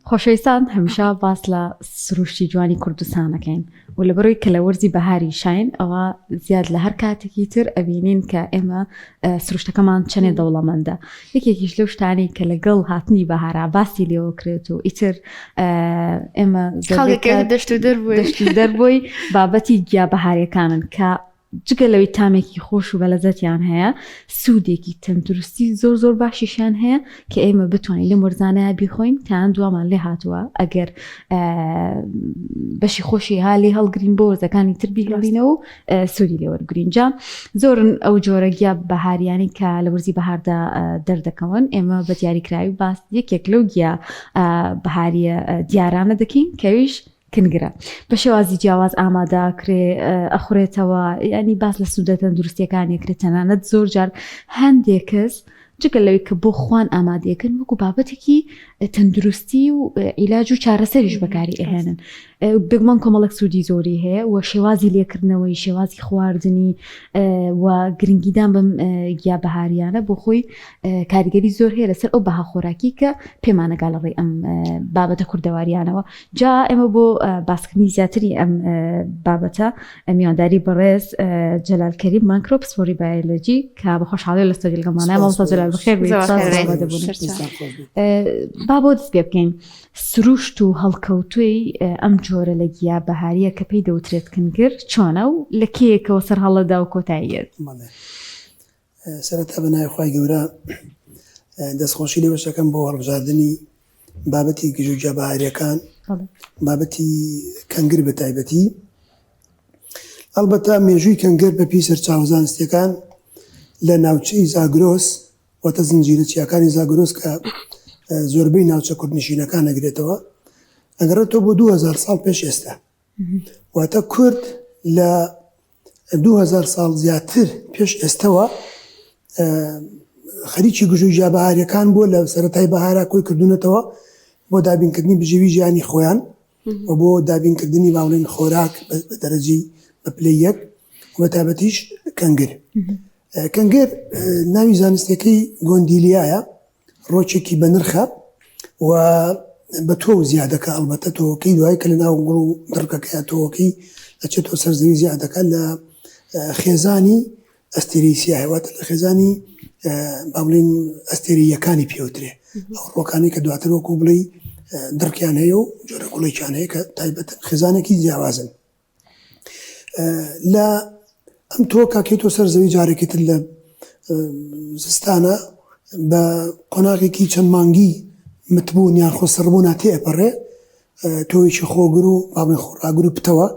خۆشەویستان هەمیشە باس لە سروشتی جوانی کوردستان ئەکەین و لەبەرەوەی کە لە وەرزی بەهاری شین ئەوە زیاد لە هەر کاتێکی تر ئەبینین کە ئێمە سروشتەکەمان چەنێ دەوڵەمەندە یەکێکیش لەو شتانەی کە لەگەڵ هاتنی بەهارا باسی لێوە کرێت و ئیتر ئێمە دەشت و دەشت و دەربووی بابەتی گیا بەهارەکانن کە جگە لەوەی تامێکی خۆش و بەلەزەتیان هەیە سوودێکی تەندروستی زۆر زۆر باشیشیان هەیە کە ئێمە بتوانین لەم وەرزانەیە بیخۆین تان دوامان لێ هاتووە ئەگەر بەشی خۆشی ها لێ هەڵگرین بۆ وەرزەکانی تر بیهێڵینەوە و سوودی لێ وەرگرین جا زۆرن ئەو جۆرە گیا بەهاریانی کە لە وەرزی بەهاردا دەردەکەون ئێمە بە دیاریکراوی باس یەکێک لەو گیا بەهاریە دیارانە دەکەین کەویش کنگرە بە شێوازی جیاواز ئامادە کرێ ئەخورێتەوە ینی باس لە سوودە تەندروستیەکانی کرێت تەنانەت زۆر جار هەندێک کەس جگە لەوەی کە بۆ خوان ئامادەکەن وەکو بابەتێکی تەندروستی و عیلاج و چارەسەریش بەکاری ئەهێنن بێگومان کۆمەڵک سوودی زۆری هەیە و شێوازی لێکردنەوەی شێوازی خواردنی و گرنگیدان بەم گیا بەهاریانە بۆ خۆی کاریگەری زۆر هەیە لەسەر ئەو بەها خۆراکی کە پێمانەگا لە ڕێی ئەم بابەتە کوردەواریانەوە جا ئێمە بۆ باسکردنی زیاتری ئەم بابەتە میوانداری بەڕێز جەلال کەریم مانکرۆ پسپۆری بایۆلۆجی کە بە خۆشحاڵی لە ستۆدیۆ لەگەڵمانە مامۆستا جەلال بەخێر بێیت با بۆ دەست پێ بکەین سروشت و هەڵکەوتووی ئەم جۆرە لە گیا بەهاریە کە پێی دەوترێت کنگر چۆنە و لە کێیەکەوە سەر هەڵەدا و کۆتاییەت؟ سەرەتا بە ناوی خوای گەورە دەستخۆشی لێوەش دەکەم بۆ هەڵبژاردنی بابەتی گژوگیا بەهاریەکان بابەتی کەنگر بە تایبەتی ئەڵبەتە مێژووی کەنگر بە پێی سەرچاوە زانستیەکان لە ناوچەی زاگرۆس واتە زنجیرە چیاکانی زاگرۆس کە زۆربەی ناوچە کوردنشینەکان ئەگرێتەوە ئەگەڕێتەوە بۆ 2000 ساڵ پێش ئێستا واتە کورد لە 2000 ساڵ زیاتر پێش ئێستەوە خەریکی گژو گیا بەهاریەکان بووە لە سەرەتای بەهارا کۆی کردوونەتەوە بۆ دابینکردنی بژێوی ژیانی خۆیان و بۆ دابینکردنی با بڵێین خۆراک بە دەرەجەی بە پلەی یەک و بە تایبەتیش کەنگر. کەنگر ناوی زانستیەکەی گۆندیلیایە ڕۆکێکی بەنرخە و بە تۆو زیادەکە ئەڵبەتە تۆوەکەی دوای کە لە ناو گوڵ و دڕکەکەیا تۆوەکەی ئەچێتەوە سەر زەوی زیادەکە لە خێزانی ئەستێرەی سیایە واتە لە خێزانی با بڵێین ئەستێرەییەکانی پێوترێ ئەو ڕۆکانەی کە دواتر وەکو بڵێی دڕکیان هەیە و جۆرە گوڵێکیان هەیە کە تایبەتن خێزانێکی جیاوازن لە ئەم تۆ کاکەی تۆ سەر زەوی جارێکی تر لە زستانە بە قۆناغێکی چەند مانگی متبوون یان خۆ سڕبوونا تێئەپەڕێ تۆوێکی خۆگر و با بڵێین خۆڕاگر و پتەوە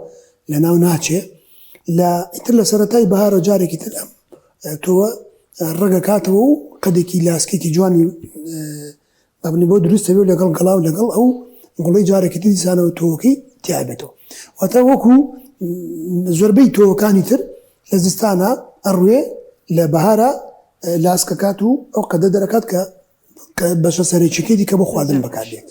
لە ناو ناچێ لە ئیتر لە سەرەتای بەهارە جارێکی تر ئەم تۆوە ڕەگەکاتەوە و قەدێکی لاسکێکی جوانی با بڵێین بۆ دروست دەبێت لەگەڵ گەڵا و لەگەڵ ئەو گوڵەی جارێکی تر دیسانەوە تۆوەکەی تیا بێتەوە واتە وەکو زۆربەی تۆوەکانی تر لە زستانە ئەڕوێ لە بەهارە لاسکەکات و ئەو قەدە دەرەکات کە کە بەشە سەرەکیەکەی دیکە بۆ خواردن بەکاردێت.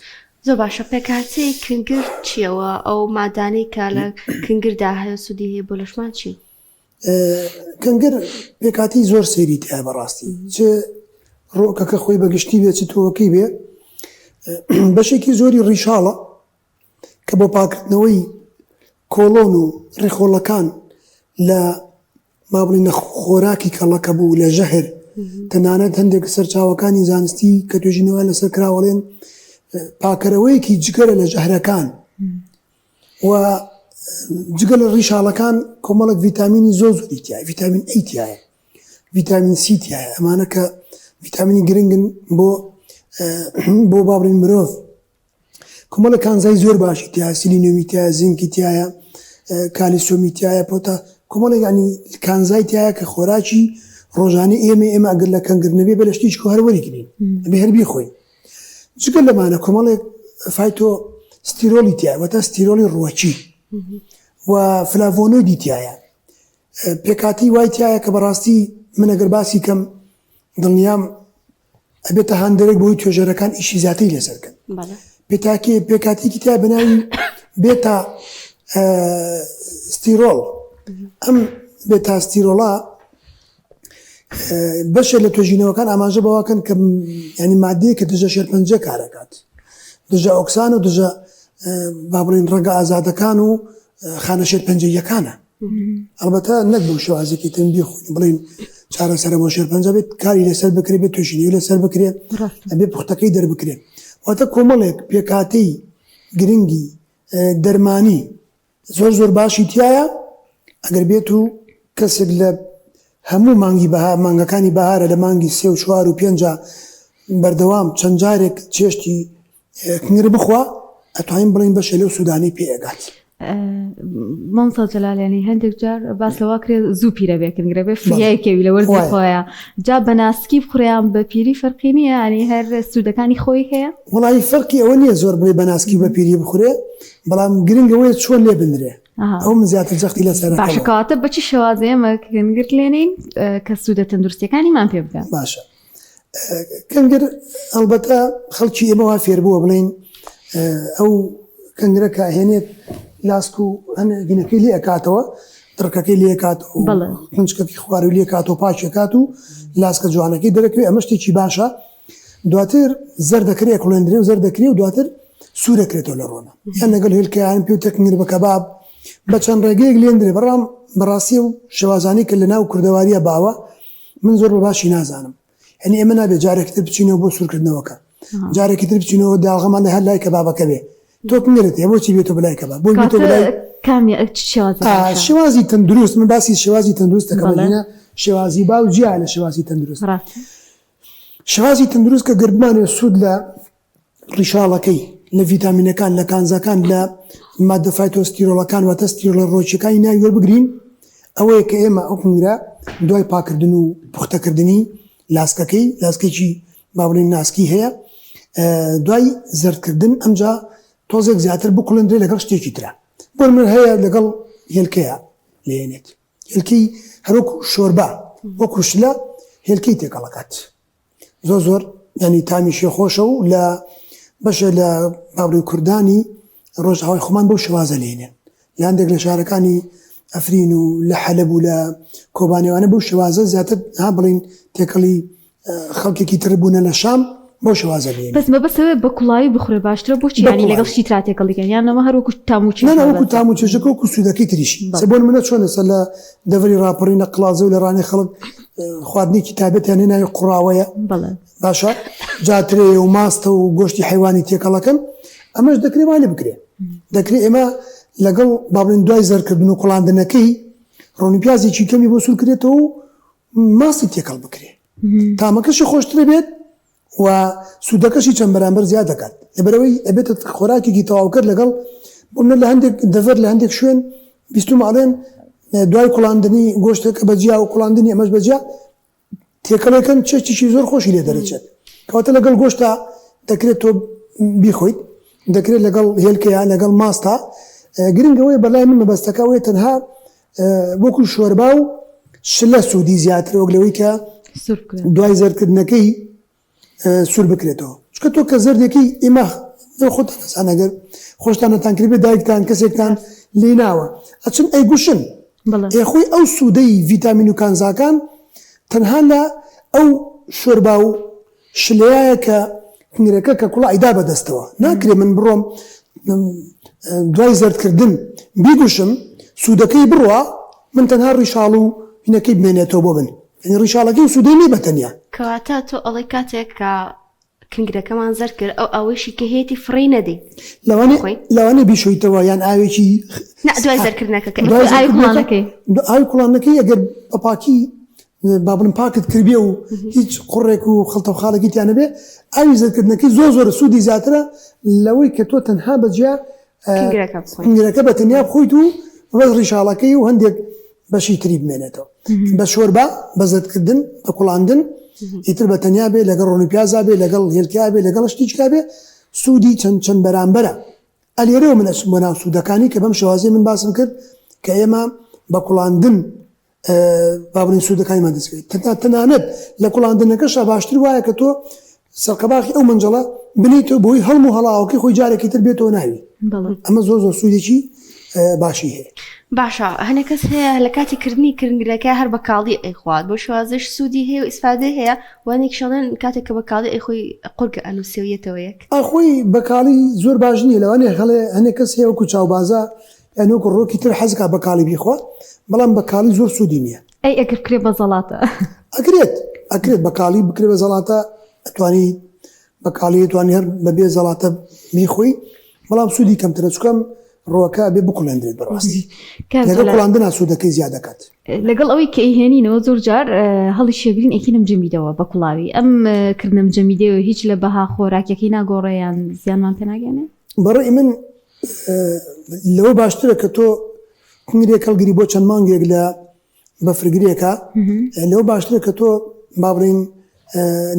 زۆر باشە پێکهاتەی کنگر چییە و ئەو مادانەی کە لە کنگردا هەیە سوودی هەیە بۆ لەشمان چین؟ کنگر پێکهاتەی زۆر سەیری تیایە بەڕاستی چ ڕۆکەکە خۆی بەگشتی بێ چ تۆوەکەی بێ بەشێکی زۆری ڕیشاڵە کە بۆ پاکردنەوەی کۆڵۆن و ڕیخۆڵەکان لە با بڵێین لە خۆراکی کەڵەکە بوو لە ژەهر تەنانەت هەندێک سەرچاوەکانی زانستی کە توێژینەوە لەسەر کراوەڵێن پاکەرەوەیەکی جگەرە لە ژەهرەکان و جگە لە ڕیشاڵەکان کۆمەڵک ڤیتامینی زۆر زۆری تایە ڤیتامین ئەی تایە ڤیتامین سی تایە ئەمانە کە ڤیتامینی گرنگن بۆ بۆ با بڵێین مرۆڤ کۆمەڵە کانزای زۆر باشی تایە سیلینیۆمی تایە زینکی تایە کالیسۆمی تایە پۆتا کۆمەڵێک ینی کانزای تایە کە خۆراکی ڕۆژانە ئێمە ئێمە ئەگەر لە کەنگر نەبێ بە لە شتێکی هەر وەریگرین ئەبێ هەر بیخۆین جگە لەمانە کۆمەڵێک phytosterol ی تایە واتە ستیرۆلی ڕووەکی و فلاڤۆنۆیدی تایە پێکاتی وای تایە کە بەڕاستی من ئەگەر باسی کەم دڵنیام ئەبێتە هاندەرێک بۆی توێژەرەکان ئیشی زیاتری لەسەر کەن پێتاکی پێکاتێکی تیا بەناوی beta sterol ئەم beta sterol ە بەشێک لە توێژینەوەکان ئاماژە بەوەکەن کە ینی مادەیە کە دژە شێرپەنجە کارەکات. دژە ئۆکسان و دژە با بڵێین ڕەگە ئازادەکان و خانە شێرپەنجەییەکانە. ئەڵبەتە نەک بەو شێوازێکی تر بیخۆین بڵێین چارەسەرە بۆ شێرپەنجە بێت کاری لەسەر بکرێ بێت توێژینەوەی لەسەر بکرێ ئەبێ پوختەکەی دەربکرێ واتە کۆمەڵێک پێکهاتەی گرنگی دەرمانی زۆر زۆر باشی تیایە ئەگەر بێت و کەسێک لە هەموو مانگی بەها مانگەکانی بەهارە لە مانگی سێ و چوار و پێنجا بەردەوام چەند جارێک چێشتی کنگر بخوا ئەتوانین بڵێین بەشێ لەو سوودانەی پێ ئەگات. مامۆستا جەلال یانی هەندێک جار باس لەوە کرێ زوو پیرە بێ کنگرە بێ فریای کەوی لە وەرزی خۆیە جا بە ناسکی بخورێ یان بە پیری فەرقی نییە ینی هەر سوودەکانی خۆی هەیە؟ وەڵی فەرقی ئەوە نییە زۆر بڵێ بە ناسکی و بە پیری بخورێ بەڵام گرنگ ئەوەیە چۆن لێ بنرێ ئەو من زیاتر جەختی لەسەر باشە کەواتە بە چی شێوازێ ئێمە کنگر لێنین کە سوودە تەندروستیەکانیمان پێ بگات؟ باشە کەنگر ئەڵبەتە خەڵکی ئێمە وا فێربووە بڵێین ئەو کەنگرە کە ئەهێنێت لاسک و هەنگینەکەی لێ ئەکاتەوە دڕکەکەی لێ ئەکات و قنچکەکەی خوارەوەی لێ کات و پاکی ئەکات و لاسکە جوانەکەی دەرەکەوێ ئەمە شتێکی باشە دواتر زەردەکرێ کوڵێندرێ و زەردەکرێ و دواتر سوورەکرێتەوە لە ڕۆنە یان لەگەڵ هێلکەیان پێ تەکنگر بە کەباب بە چەند ڕێگەیەک لێندرێ بەڵام بەڕاستی و شێوازانی کە لە ناو کوردەواریە باوە من زۆر بە باشی نازانم یعنی ئێمە نابێت جارێکی تر بچینەوە بۆ سوورکردنەوەکە جارێکی تر بچینەوە داغەمان لە هەر لای کەبابەکە بێ تۆ کنگرت هەیە بۆچی بێتۆ بەلای کەباب بۆی بێتۆ بەلای کامی شێوازی تەندروست من باسی شێوازی تەندروست دەکەم شێوازی باو جیا لە شێوازی تەندروست شێوازی تەندروست کە گەر بمانەوێ سوود لە ڕیشاڵەکەی، لە ڤیتامینەکان، لە کانزاکان، لە ماددە فایتۆستیرۆڵەکان واتە ستیرۆڵە ڕۆکیەکانی ناوی وەربگرین، ئەوەیە کە ئێمە ئەو کنگرە دوای پاکردن و پوختەکردنی لاسکەکەی، لاسکێکی با بڵێین ناسکی هەیە، دوای زەردکردن ئەمجا تۆزێک زیاتر بکوڵێندرێ لەگەڵ شتێکی ترا. بۆ نمونە هەیە لەگەڵ هێلکەیە لێنێت. هێلکەی هەروەکو شۆربا وەکو شلە هێلکەی تێکەڵەکات. زۆر زۆر یانی تامیشی خۆشە و لە بەشێ لە با بڵێین کوردانی ڕۆژئاوای خۆمان بەو شێوازە لێنێن لە هەندێک لە شارەکانی ئەفرین و لە حەلەب و لە کۆبانێوانە بەو شێوازە زیاتر ها بڵین تێکەڵی خەڵکێکی تر بوونە لە شام بەو شێوازە لێنێن. بەس مەبەست ئەوەیە بە کوڵاوی بخورێ باشترە بۆچی یانی لەگەڵ شتی ترا تێکەڵی کەن یان ئەمە هەر وەکو تام و چێژ نا نا وەکو تام و چێژەکە وەکو سوودەکەی تریشی سە بۆ نمونە چۆن ئێستا لە دەڤەری ڕاپەڕین لە قڵازە و لە ڕانیە خەڵک خواردنێکی تایبەتیان هەیە ناوی قوڕاوەیە باشە جا ترێیە و ماستە و گۆشتی حەیوانی تێکەڵەکەن ئەمەش دەکرێ وا لێ بکرێ دەکرێ ئێمە لەگەڵ با بڵێین دوای زەرکردن و کوڵاندنەکەی ڕۆنی پیازێکی کەمی بۆ سوور کرێتەوە و ماستی تێکەڵ بکرێ تامەکەشی خۆشترە بێت و سوودەکەشی چەند بەرامبەر زیاد دەکات لەبەرئەوەی ئەبێتە خۆراکێکی تەواوکەر لەگەڵ بۆ منە لە هەندێک دەڤەر لە هەندێک شوێن بیستومە ئەڵێن دوای کوڵاندنی گۆشتەکە بە جیا و کوڵاندنی ئەمەش بە جیا تێکەڵێکن چێشتێکی زۆر خۆشی لێ دەرەچێت کەواتە لەگەڵ گۆشتا دەکرێت تۆ بیخۆیت دەکرێت لەگەڵ هێلکەیا لەگەڵ ماستا گرنگ ئەوەیە بەلای من مەبەستەکە ئەوەیە تەنها وەکو شۆربا و شلە سوودی زیاترە وەک لەوەی کە دوای زەردکردنەکەی سوور بکرێتەوە چونکە تۆ کە زەردێکی ئێمە خۆتان ئەزان ئەگەر خۆشتان نەتان کردبێ دایکتان کەسێکتان لێی ناوە ئەچن ئەیگوشن ئێ خۆی ئەو سوودەی ڤیتامین و کانزاکان تەنها لە ئەو شۆربا و شلەیایە کە کنگرەکە کە کوڵا ئەیدا بە دەستەوە ناکرێ من بڕۆم دوای زەردکردن بیگوشم سوودەکەی بڕوا من تەنها ڕیشاڵ و هینەکەی بمێنێتەوە بۆ من یعنی ڕیشاڵەکەی و سوودەی نیە بە تەنیا. کەواتە تۆ ئەڵێی کاتێک کە کنگرەکەمان زەرد کرد ئەو ئاوەیشی کە هەیەتی فڕێی نەدەی لەوانەیە بخۆین؟ لەوانەیە بیشۆیتەوە یان ئاوێکی نا دوای زەردکردنەکە کە دوای ئاوی زەردکردنەکە کوڵانەکەی. ئاوی کوڵاندنەکەی ئەگەر بە پاکی با بڵێم پاکت کردبێ و هیچ قوڕێک و خڵتە و خاڵێکی تیا نەبێ ئاوی زەردکردنەکەی زۆر زۆر سوودی زیاترە لەوەی کە تۆ تەنها بە جیا کنگرەکە بخۆیت. کنگرەکە بە تەنیا بخۆیت و بەس ڕیشاڵەکەی و هەندێک بەشی تری بمێنێتەوە بە شۆربا بە زەردکردن بە کوڵاندن ئیتر بە تەنیا بێ لەگەڵ ڕۆنی پیازا بێ لەگەڵ هێلکە بێ لەگەڵ شتیچکا بێ سوودی چەند چەند بەرامبەرە ئەلێرەوە من ئەچم بۆ ناو سوودەکانی کە بەم شێوازەی من باسم کرد کە ئێمە بە کوڵاندن با بڵێین سوودەکانیمان دەست بکەوێت تەنها تەنانەت لە کوڵاندنەکەشا باشتر وایە کە تۆ سەرقەباخی ئەو مەنجەڵە بنیتەوە بۆی هەڵم و هەڵاوەکەی خۆی جارێکی تر بێتەوە ناوی ئەمە زۆر زۆر سوودێکی. باشی هەیە. باشە هەنێ کەس هەیە لە کاتی کردنی کرنگرەکە هەر بە کاڵی ئەیخوات بۆ شێوازش سوودی هەیە و ئیسفادەی هەیە وانێکیش ئەڵێن کاتێک کە بە کاڵی ئەیخۆی قورگە ئەنووسێ و یەتەوە یەک. ئاخۆی بە کاڵی زۆر باش نییە لەوانەیە هەڵێ هەنێ کەس هەیە وەکو چاوبازە یان وەکو ڕۆکی تر حەزکا بە کاڵی بیخوا بەڵام بە کاڵی زۆر سوودی نییە. ئەی ئەگەر بکرێ بە زەڵاتە؟ ئەکرێت ئەکرێت بە کاڵی بکرێ بە زەڵاتە ئەتوانی بە کاڵی ئەتوانی هەر بە بێ زەڵاتە بیخۆی بەڵام سوودی کەمترە چونکە ئەم ڕووەکە ئەبێ بکوڵێندرێت بەڕاستی لەگەڵ کوڵاندنا سوودەکەی زیاد دەکات. لەگەڵ ئەوەی کە ئەیهێنینەوە زۆر جار هەڵی شێگرین ئەیکەینە مجەمیدەوە بە کوڵاوی ئەم کردنە مجەمیدەوە هیچ لە بەها خۆراکیەکەی ناگۆڕێ یان زیانمان پێ ناگەێنێ؟ بەڕێی من لەوە باشترە کە تۆ کنگرێک هەڵگری بۆ چەند مانگێک لە بەفرگرێکە لەوە باشترە کە تۆ با بڵین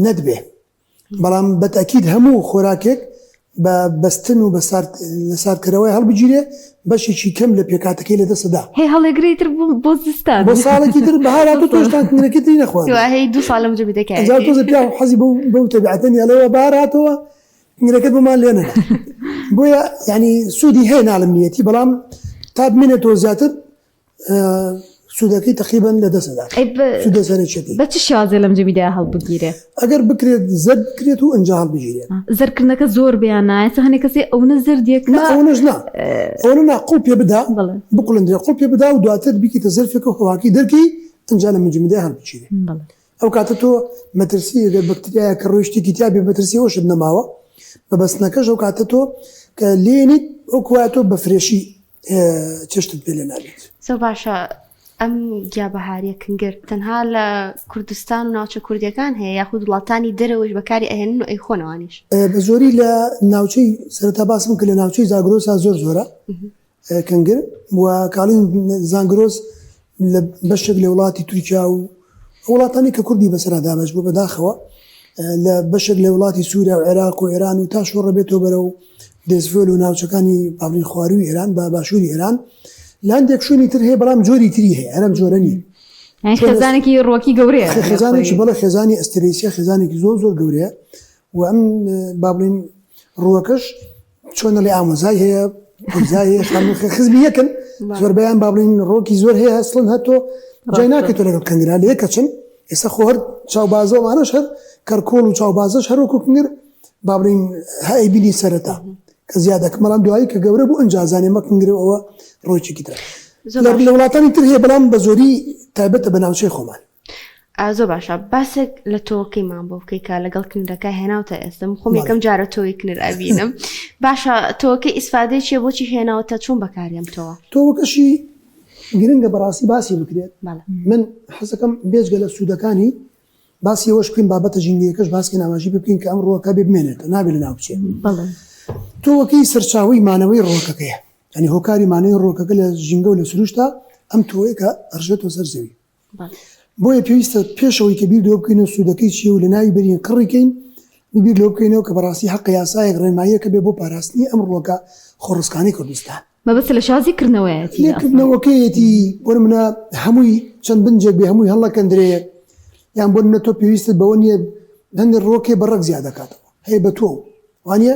نەتبێ بەڵام بە تەئکید هەموو خۆراکێک بە بەستن و بە سارد لە ساردکەرەوەی هەڵبگیرێ بەشێکی کەم لە پێکهاتەکەی لە دەست دەدا. هەی هەڵێگرەی تر بۆ زستان. بۆ ساڵێکی تر بەهار هاتوو تۆش تانکەکەی تری نەخواردووە. وا هەی دوو ساڵ لەم جەمی دەکایەتی. ئەجا تۆزێ پیاو حەزی بەو بەو تەبیعەتە نییە ئەڵێ وا بەهار هاتەوە کنگرەکەت بۆمان لێ نەدا. بۆیە یانی سوودی هەیە ناڵێم نییەتی بەڵام تا بمێنێتەوە زیاتر سوودەکەی تەقریبەن لە دەست دەدات. ئەی بە سوودە سەرەکیەکەی. بە چ شێوازێ لەم جەمیدا هەڵبگیرێ؟ ئەگەر بکرێت زەرد بکرێت و ئنجا هەڵبگیرێت. زەردکردنەکە زۆر بێ یان نا؟ ئێستا هەنێ کەسێ ئەونە زەردیەکە. نا ئەونەش نا. ئەونە نا قوڵ پێ بدا بکوڵێندرێ قوڵ پێ بدا و دواتر بیکەیتە زەرفێک و هەواکەی دەرکەی ئنجا لە مجمدای هەڵبگیرێ. ئەو کاتە تۆ مەترسی ئەگەر بەکتریایە کە ڕۆی شتێکی تیا بێ مەترسی ئەوشت نەماوە بە بەستنەکەش ئەو کاتە تۆ کە لێنیت ئەو کوایە تۆ بە فرێشی چێشتت پێ لێ نابێت. زۆر باشە ئەم گیا بەهاریە کنگر تەنها لە کوردستان و ناوچە کوردیەکان هەیە یاخود وڵاتانی دەرەوەش بەکاری ئەهێنن و ئەیخۆنەوانیش؟ بە زۆری لە ناوچەی سەرەتا باسم کرد لە ناوچەی زاگرۆسا زۆر زۆرە کنگر و کاڵین زانگرۆس لە بەشێک لە وڵاتی تورکیا و ئەو وڵاتانی کە کوردی بەسەرا دابەش بوو بەداخەوە لە بەشێک لە وڵاتی سووریا و عێراق و ئێران و تا شۆڕە بێتەوە بەرەو دێزفۆل و ناوچەکانی پاڵین خواروی ئێران بە باشووری ئێران لە هەندێک شوێنی تر هەیە بەڵام جۆری تری هەیە هەرم جۆرە نییە. خێزانێکی ڕوەکی گەورەیە خێزانێکی بەڵێ خێزانی ئەستریسیە خێزانێکی زۆر زۆر گەورەیە و ئەم با بڵین ڕووەکەش چۆن ئەڵێ ئامۆزای هەیە پورزای هەیە خانم خزمی یەکن زۆربەیان با بڵێین ڕۆکی زۆر هەیە ئەسڵەن هەر تۆ جای ناکەیت تۆ لەگەڵ کنگرا لە یەک کەچن ئێستا خۆ هەر چاوبازەوانەش هەر کەرکۆڵ و چاوبازەش هەر وەکو کنگر با بڵێین هە ئەیبینی سەرەتا کە زیادەکە بەڵام دوایی کە گەورە بوو ئەنجا زانێ مە کنگرە ئەوە ڕۆیچێکی ترە لە وڵاتانی تر هەیە بەڵام بە زۆری تایبەتە بە ناوچەی خۆمان. زۆر باشە باسێک لە تۆوەکەیمان بۆ بکەی کە لەگەڵ کنرەکە هێناوتە ئێستا من خۆم یەکەم جارە تۆوی کنر ئەبینم باشە تۆوەکەی ئیسفادەی چیە بۆچی هێناوتە چۆن بەکاریم تۆوە؟ تۆوەکەشی گرنگە بەڕاستی باسی بکرێت من حەزەکەم بێجگە لە سوودەکانی باسی ئەوەش بکەین بابەتە ژینگەیەکەش باسکەین ئاماژەی پێ بکەین کە ئەم ڕووەکە بێ بمێنێتەوە نابێت لەناو بچێت تۆوەکەی سەرچاوەی مانەوەی ڕووەکەکەیە یعنی هۆکاری مانەوەی ڕووەکەکە لە ژینگە و لە سروشتا ئەم تۆوەیە کە ئەڕژێتەوە سەر زەوی بۆیە پێویستە پێش ئەوەی کە بیر لەوە بکەینەوە سوودەکەی چییە و لەناوی بەرین قڕی کەین، بیر لەوە بکەینەوە کە بەڕاستی هەقە یاسایەک ڕێنماییەکە بێ بۆ پاراستنی ئەم ڕووەکە خۆڕسکانەی کوردستان. مەبەست لە شازی کردنەوەیەتی لە ئەسڵ. کردنەوەکەیەتی، بۆ نمونە هەمووی چەند بنجێک بێ هەمووی هەڵنەکەندرێ، یان بۆ نمونە تۆ پێویستت بەوە نییە هەندێک ڕووەک هەیە بە ڕەگ زیاد دەکاتەوە، هەیە بە تۆو، وانیە؟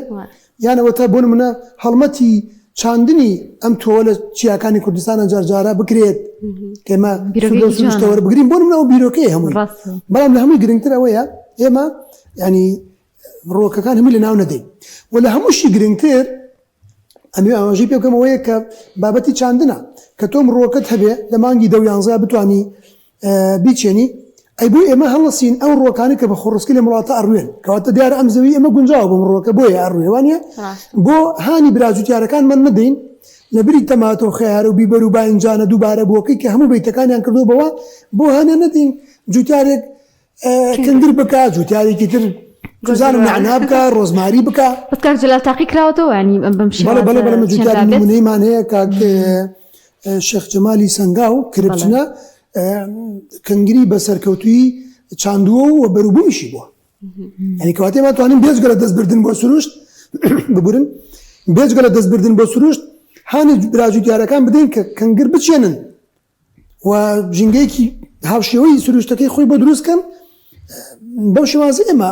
یان ئەوەتا بۆ نمونە هەڵمەتی چاندنی ئەم تۆوە لە چیاکانی کوردستانە جارجارە بکرێت ئێمە سروشتە وەربگرین بۆ نمونە ئەو بیرۆکەیە هەمووی بەڵام لە هەمووی گرنگتر ئەوەیە ئێمە ینی ڕۆکەکان هەمووی لە ناو نەدەین و لە هەمووشی گرنگتر ئەمێ ئاماژەی پێ بکەم ئەوەیە کە بابەتی چاندنە کە تۆم ڕۆکەت هەبێ لە مانگی دە و یانزە بتانی بیچێنی، ئەی بۆ ئێمە هەڵەسین ئەو ڕووەکانەی کە بە خۆڕسکی لەم وڵاتە ئەڕوێن، کەواتە دیارە ئەم زەوی ئێمە گونجاوە بۆم ڕووەکە بۆیە ئەڕوێ وانیە؟ بۆ هانی برا جوتیارەکانمان نەدەین لە بری تەماتە و خەیارە و بیبەر و باینجانە دووبارە بووەکەی کە هەموو بەیتەکانیان کردووە بەوە بۆ هانیان نەدەین جوتیارێک کەنگر بکا جوتیارێکی تر چزانم نەعنا بکا ڕۆزماری بکا. بەس کاک جەلال تاقی کراوەتەوە یانی بەم شێوازە بەڵێ بەڵێ بەڵێ جوتیاری نمونەیمان هەیە کاک شێخ جەمالی سەنگاو کرپچنە کەنگری بە سەرکەوتوویی چاندووە و بەروبوومیشی بووە. یعنی کەواتە ئێمە توانین بێجگە لە دەستبردن بۆ سروشت ببورن بێجگە لە دەستبردن بۆ سروشت هانی برا جوتیارەکان بدەین کە کەنگر بچێنن و ژینگەیەکی هاوشێوەی سروشتەکەی خۆی بۆ دروست کەن بەو شێوازە ئێمە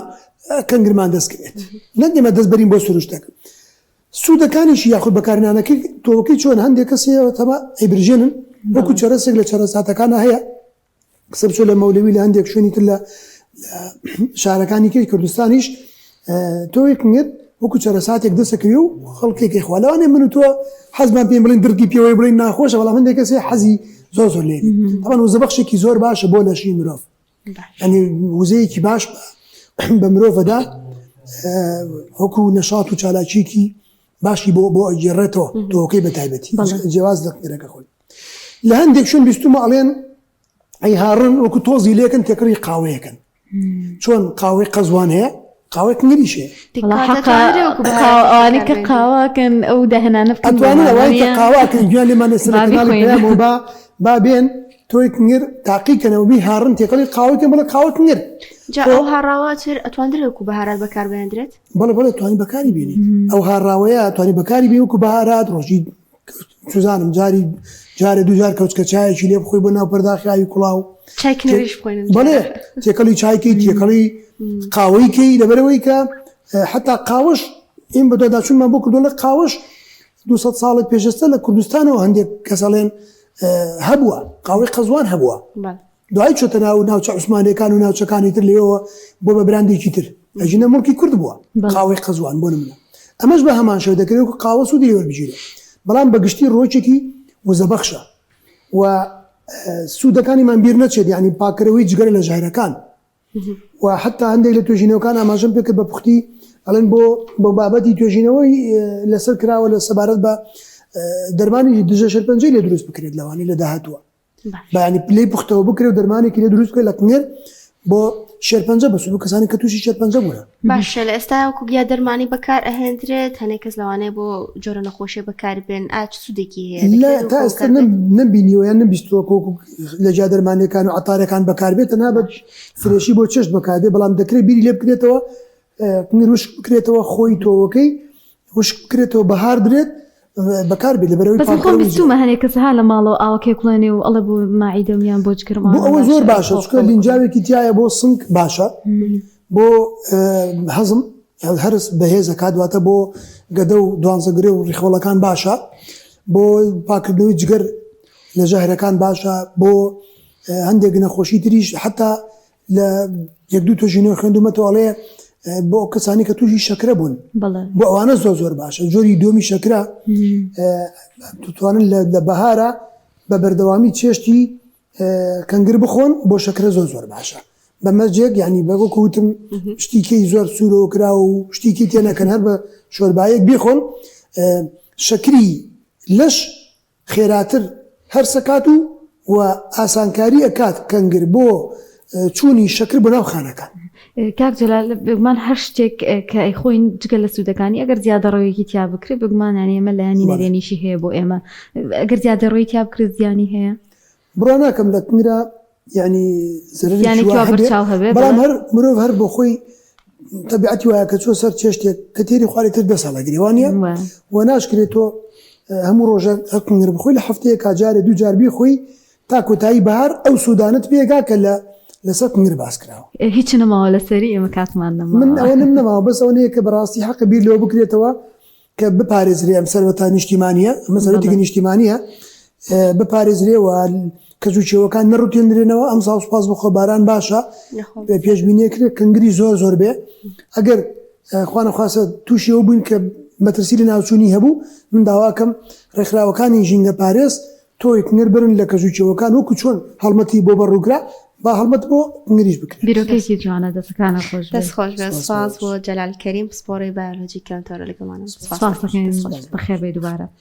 کەنگرمان دەستکەوێت نەک ئێمە دەست بەرین بۆ سروشتەکە. سوودەکانیشی یاخود بەکارهێنانەکەی تۆوەکەی چۆن هەندێک کەس هەیە تەما ئەیبرژێنن وەکو چەرەسێک لە چەرەساتەکانە هەیە قسە بچۆ لە مەولەوی لە هەندێک شوێنی تر لە شارەکانی کەی کوردستانیش تۆی کنگت وەکو چەرەساتێک دەسەکەوی و خەڵکێکی خوا لەوانێ من و تۆ حەزمان پێ بڵین درکی پێوەی بڵین ناخۆشە بەڵام هەندێک کەسێ حەزی زۆر زۆر لێ تەبعەن وزەبەخشێکی زۆر باشە بۆ لەشی مرۆڤ ینی وزەیەکی باش بە مرۆڤەدا وەکو نەشات و چالاکیکی باشی بۆ بۆ ئەگێڕێتەوە تۆکەی بە تایبەتی جیاواز لە قیرەکە خۆی لە هەندێک شوێن بیستومە ئەڵێن ئەی هاڕن وەکو تۆزی لێکن تێکڕی قاوەیەکەن چۆن قاوەی قەزوان هەیە قاوەی قنگریش هەیە ئەوانەی کە قاواکەن ئەو داهێنانە بکەن ئەتوانن ئەوانەی کە قاواکەن گوێیان لێمان لەسەر کەناڵی پەیامەوە با با بێن تۆی کنگر تاقی کەنەوە بی هاڕن تێکەڵی قاوەی کەن بڵێ قاوە کنگر جا ئەو هاڕاوە چر ئەتواندرێت وەکو بەهارات بەکاربهێندرێت؟ بەڵێ بەڵێ توانی بەکاری بێنیت ئەو هاڕاوەیە توانی بەکاری بێ وەکو بەهارات ڕۆژی چزانم جاری جارێ دوجار کەوچکە چایەکی لێ بخۆی بۆ ناو پەرداخی ئاوی کوڵاو چای کنەریش بخۆین بەڵێ تێکەڵی چایکەی تێکەڵی قاوەی کەی لەبەرەوەی کە حتا قاوەش ئێم بەدواداچوونمان بۆ کردو لە قاوەش 200 ساڵی پێشێستا لە کوردستانەوە هەندێک کەسەڵێن هەبووە قاوەی قەزوان هەبووە دوای چۆتە ناو ناوچە عوسمانیەکان و ناوچەکانی تر لەوێوە بۆ بە براندێکی تر ئەژینە موڵکی کورد بووە قاوەی قەزوان بۆ نمونە ئەمەش بە هەمان شێوە دەکرێت وەکو قاوە سوودی لێ وەربگیرێت بەڵام بە گشتی ڕۆکێکی وزەبەخشە و سوودەکانیمان بیر نەچێت یعنی پاککەرەوەی جگەرە لە ژەهرەکان و حتا هەندێک لە توێژینەوەکان ئاماژەم پێکرد بە پوختی ئەڵێن بۆ بۆ بابەتی توێژینەوەی لەسەر کراوە لە سەبارەت بە دەرمانی دژە شێرپەنجەی لێ دروست بکرێت لەوانەیە لە داهاتووە بەیانی پلەی پوختەوە بکرێ و دەرمانێکی لێ دروست بکرێت لە قنێر بۆ شێرپەنجە بەسوود بۆ کەسانی کە تووشی شێرپەنجە بوونە. باشە لە ئێستا وەکو گیا دەرمانی بەکار ئەهێندرێت هەنێک کەس لەوانەیە بۆ جۆرە نەخۆشیە بەکار بێن ئا چ سوودێکی هەیە لە تا ئێستا نەمبینیوە یان نەمبیستووە وەکو لە گیا دەرمانیەکان و عەتارەکان بەکاربێت تەنها بە فرێشی بۆ چێشت بەکاردێت بەڵام دەکرێت بیری لێ بکرێتەوە قنیر وشک بکرێتەوە خۆی تۆوەکەی وشک بکرێتەوە بەهار درێت بەکار بێت لەبەرەوەی بەس خۆم بیستومە هەنێک کەس ها لە ماڵەوە ئاوەکەی کوڵێنێ و ئەڵێ بۆ ماعیدەم یان بۆ جگەرم بۆ ئەوە زۆر باشە چونکە لینجاوێکی تایە بۆ سنگ باشە بۆ هەزم هەرس بەهێزە کات واتە بۆ گەدە و دوانزەگرێ و ڕیخۆڵەکان باشە بۆ پاکردنەوەی جگەر لە ژەهرەکان باشە بۆ هەندێک نەخۆشی تریش حتا لە یەک دوو توێژینەوە خوێندومەتەوە ئەڵێ بۆ ئەو کەسانی کە تووشی شەکرە بوون بۆ ئەوانە زۆر زۆر باشە جۆری دووەمی شەکرە توانن لە بەهارە بە بەردەوامی چێشتی کەنگر بخۆن بۆ شەکرە زۆر زۆر باشە بە مەرجێک ینی بە وەکو وتم شتیکەی زۆر سوورەوە کرا و شتیکی تێنەکەن هەر بە شۆربایەک بیخۆن شەکری لەش خێراتر هەرس ئەکات و و ئاسانکاری ئەکات کەنگر بۆ چوونی شەکر بۆ ناو خانەکان. کاک جەلال بێگومان هەر شتێک کە ئەیخۆین جگە لە سوودەکانی ئەگەر زیادەڕەویەکی تیا بکرێت بێگومان یانی ئێمە لایەنی نەرێنیشی هەیە بۆ ئێمە ئەگەر زیادەڕۆیی تیا بکرێت زیانی هەیە؟ بڕوا ناکەم لە کنگرا یعنی زەرەرێکی زیانێکی وا وا هەبێ بەرچاو هەبێ بەڵام بەڵێ. هەر مرۆڤ هەر بۆ خۆی تەبیعەتی وایە کە چوە سەر چێشتێک کە تێری خوارد تر دەست هەڵەگرێ وانە وایە. و ناشکرێت تۆ هەموو ڕۆژە هەر کنگر بخۆی لە هەفتەیەکا جارێ دوو جار بیخۆی تا کۆتایی بەهار ئەو سوودانەت پێگا کە لە لەسەر کنگر باس کراوە. هیچ نەماوە لەسەری ئێمە کاتمان من نەماوە. ئەوە نم نەماوە بەس ئەوە نەیە کە بەڕاستی حەقە بیر لەوە بکرێتەوە کە بپارێزرێ ئەم سەروەتە نیشتیمانیە ئەمە سەروەتێکی نیشتیمانیە بپارێزرێ و کەج و چێوەکان نەڕوتێنرێنەوە ئەم ساڵ سوپاس بخۆ باران باشە پێشبینیەکرێ کنگری زۆر زۆر بێ ئەگەر خوانەخواستە تووشی ئەو بووین کە مەترسی لە ناوچوونی هەبوو من داواکەم ڕێکخراوەکانی ژینگە پارێز تۆی کنگر برن لە کەژ و کێوەکان وەکو چۆن هەڵمەتی بۆ بەڕوو کرا با هەڵمەت بۆ کنگریش بکرێت. بیرۆکەیەکی جوانە دەستەکانت خۆش بێت. دەست خۆش بێت سوپاس بۆ جەلال کەریم پسپۆڕی بایۆلۆجی کەمتەوەرە لەگەڵمانە سوپاس دەکەین بەخێر بێی دووبارە.